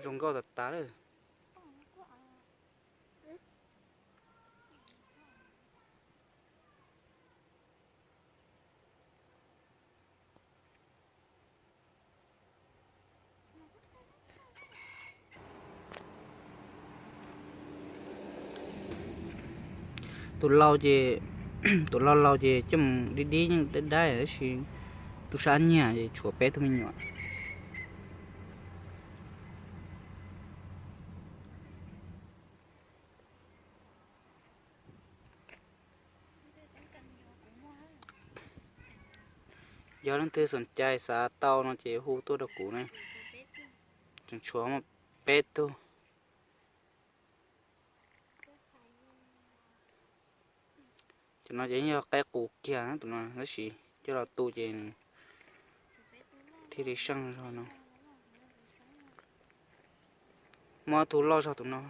Zoo nkauj tas tas lawm. Tus laus ces, tus laus laus ces coj mus dib dib yeej dab dab tab sis tus sab nyiag ces tshuav peb tug me nyuam. Yog leej twg xoom cai xav tau no ces hu tuaj rau kuv na. Tseem tshuav muaj peb tug. Cov no ces yog qaib qus kiag tus no tab sis coj los tu ces thiaj li seej zog no. Muaj tug loj zog tus no.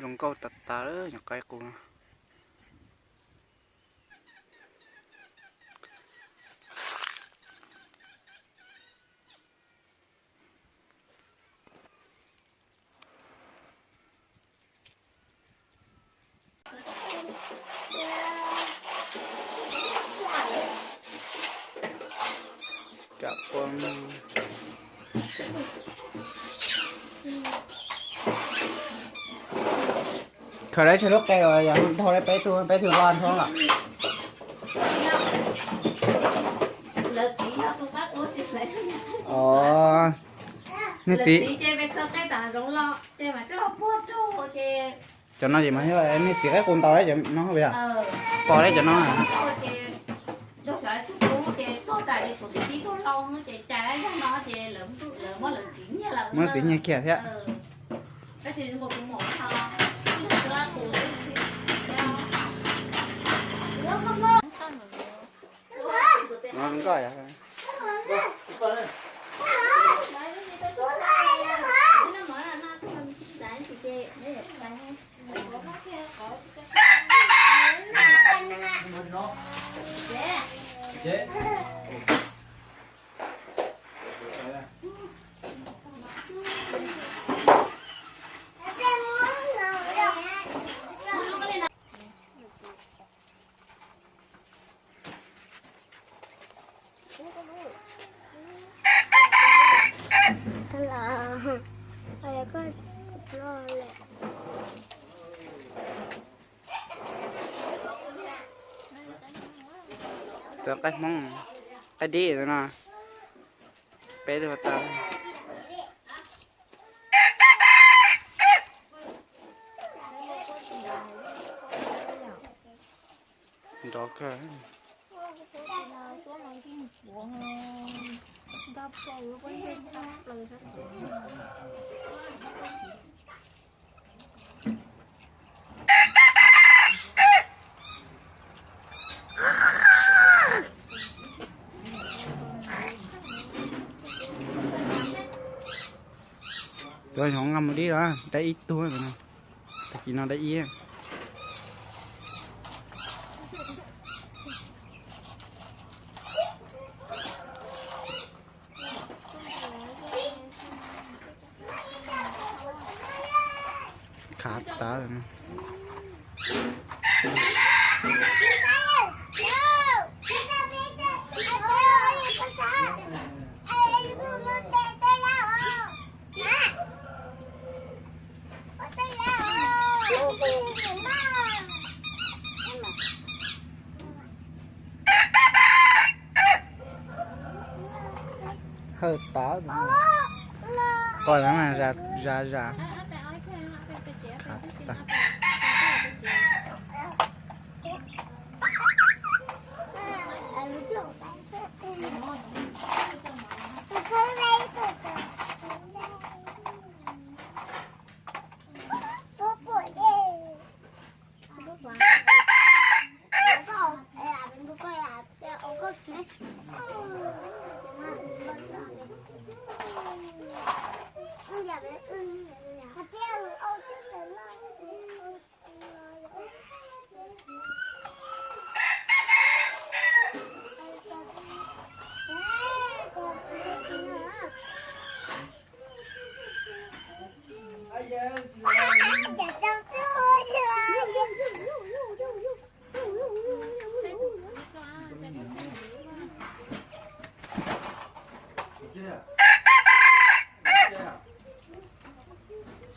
Zoo nkauj tas tas lawm cov qaib qus no. Khaws lawv tseg lub qe uas yog dhau lawm peb tug, peb tug loj dhau lawm. Niag txiv, cov no ces mas yog niag txiv qaib qus ntaus lawm cov no, pom lawm cov no. Muab txiv nyiag kiag thiab. Cov qaib Hmoob, qaib dib no, peb tug tas. Nrov kawg. Cov nyob nqa mus dib los dab ib tug no. Tag kis no dab ib. Khav tas. Hawj tas. Qos zam zam zam.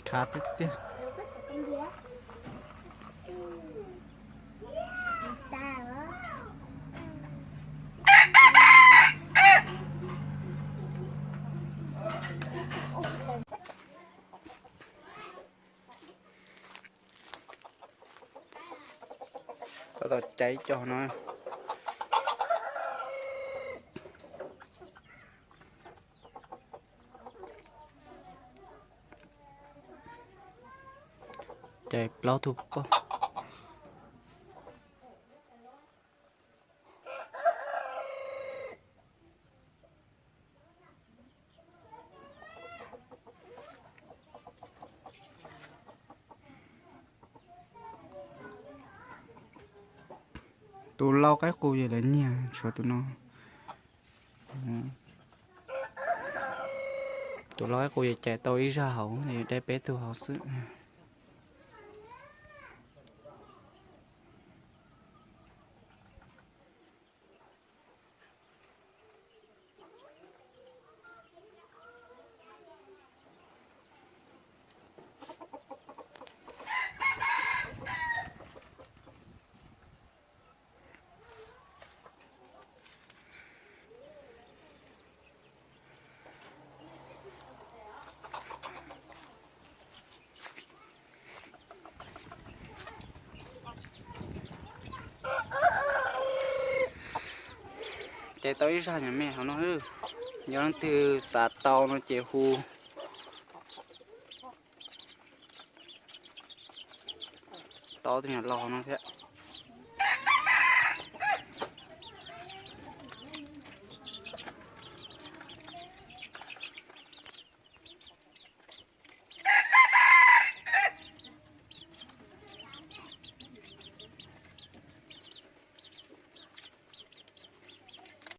Khav tiag tiag. Tab tom cais cov no. Cais plaub tug poj. Tus lau qaib qus yog lawv nyiag, tshuav tus no. Tus lau qaib qus yog cais tau ib zaj hauv, de peb tug hauv xwb. Ces tau ib zaj nyuag me hauv no. Yog leej twg xav tau no ces hu. Tau tus nyuag laus hauv no thiab.